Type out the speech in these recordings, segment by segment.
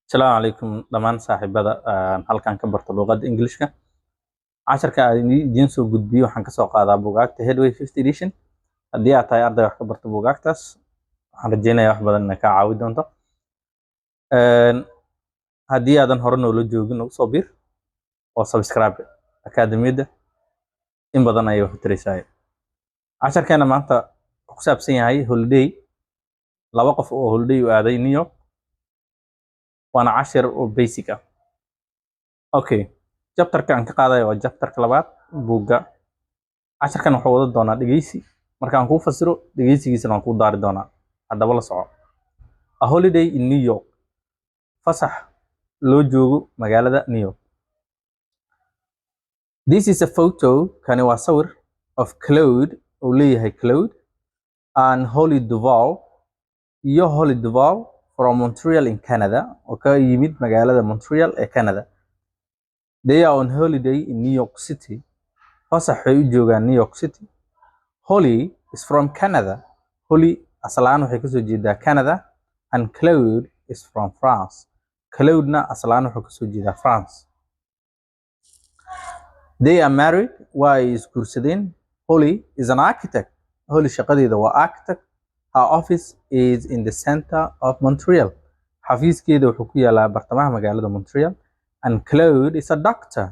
Asalaamu calaykum dhammaan saaxiibada aan halkan ka barto luqadda Englishka. Casharka aan idiin soo gudbiyo waxaan kasoo qaadaa buugaagta Headway Fifth Edition. Haddii aad tahay arday wax ka barta buugaagtaas, waxaan rajeynayaa wax badan inay kaa caawi doonto. Haddii aadan hore noola joogin, nagu soo biir oo subscribe akaademiyadda, in badan ayay wax u taraysaa. Casharkeena maanta wuxuu ku saabsan yahay holiday, laba qof oo holiday u aaday New York, waana cashir oo basic ah. Okay, chapterka aan ka qaadayo waa chapterka labaad buugga. Casharkan wuxuu wada doonaa dhegeysi. Markaan kuu fasiro, dhegeysigiisana waan kuu daari doonaa. Haddaba la soco. A holiday in New York, fasax loo joogo magaalada New York. This is a photo, kani waa sawir, of Claude, uu leeyahay Claude, and Holly Duval, iyo Holly Duval, from Montreal in Canada, oo ka yimid magaalada Montreal ee Canada. They are on holiday in New York City. Fasax waxay u joogaan New York City. Holly is from Canada. Holly asal ahaan waxay kasoo jeedaa Canada, and Claude is from France. Claude-na asal ahaan wuxuu kasoo jeedaa France. They are married, waa ay isguursadeen. Holly is an architect. Holly shaqadeeda waa architect. Her office is in the center of Montreal. Xafiiskeeda wuxuu ku yaalaa bartamaha magaalada Montreal. And Claude is a doctor.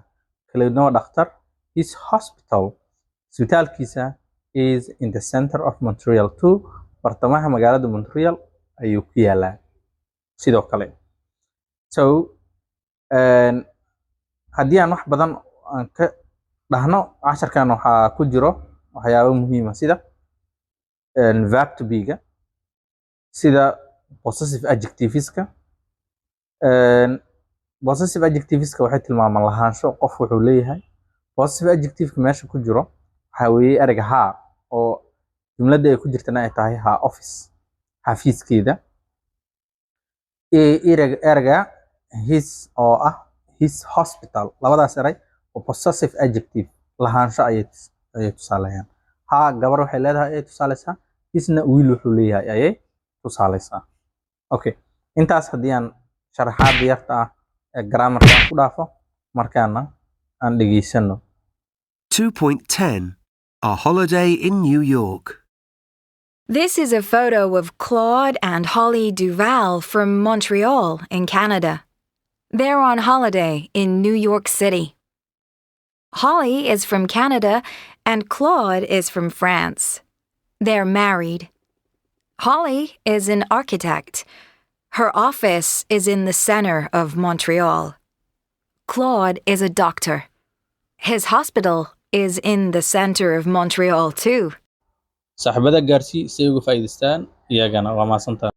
Claude-na waa dhakhtar. His hospital, isbitaalkiisa, is in the center of Montreal too. Bartamaha magaalada Montreal ayuu ku yaalaa sidoo kale. So haddii aan wax badan aan ka dhahno, casharkan waxaa ku jiro waxyaabo muhiim ah, sida verb to be-ga, sida possessive adjectiveska. Possessive adjectiveska waxay tilmaamaan lahaansho, qof wuxuu leeyahay. Possessive adjectiveka meesha ku jiro waxaa weeye ereyga "her", oo jumladda ay ku jirtana ay tahay "her office", xafiiskeeda. Ereyga "his", oo ah "his hospital". Labadaas eray oo possessive adjective, lahaansho ayay tusaaleeyaan. "Her" gabar waxay leedahay ayay tusaaleysaa, "his"-na wiil wuxuu leeyahay ayay tusaaleysaa. Okay, intaas haddii aan sharaxaada yarta ah ee grammarka aan ku dhaafo, markaana aan dhegeysano. 2.10 A Holiday in New York. This is a photo of Claude and Holly Duval from Montreal in Canada. They're on holiday in New York City. Holly is from Canada and Claude is from France. They're married. Holly is an architect. Her office is in the center of Montreal. Claude is a doctor. His hospital is in the center of Montreal too. Saaxiibada gaarsii si ay uga faa'iidaystaan iyagana. Waa mahadsantahay.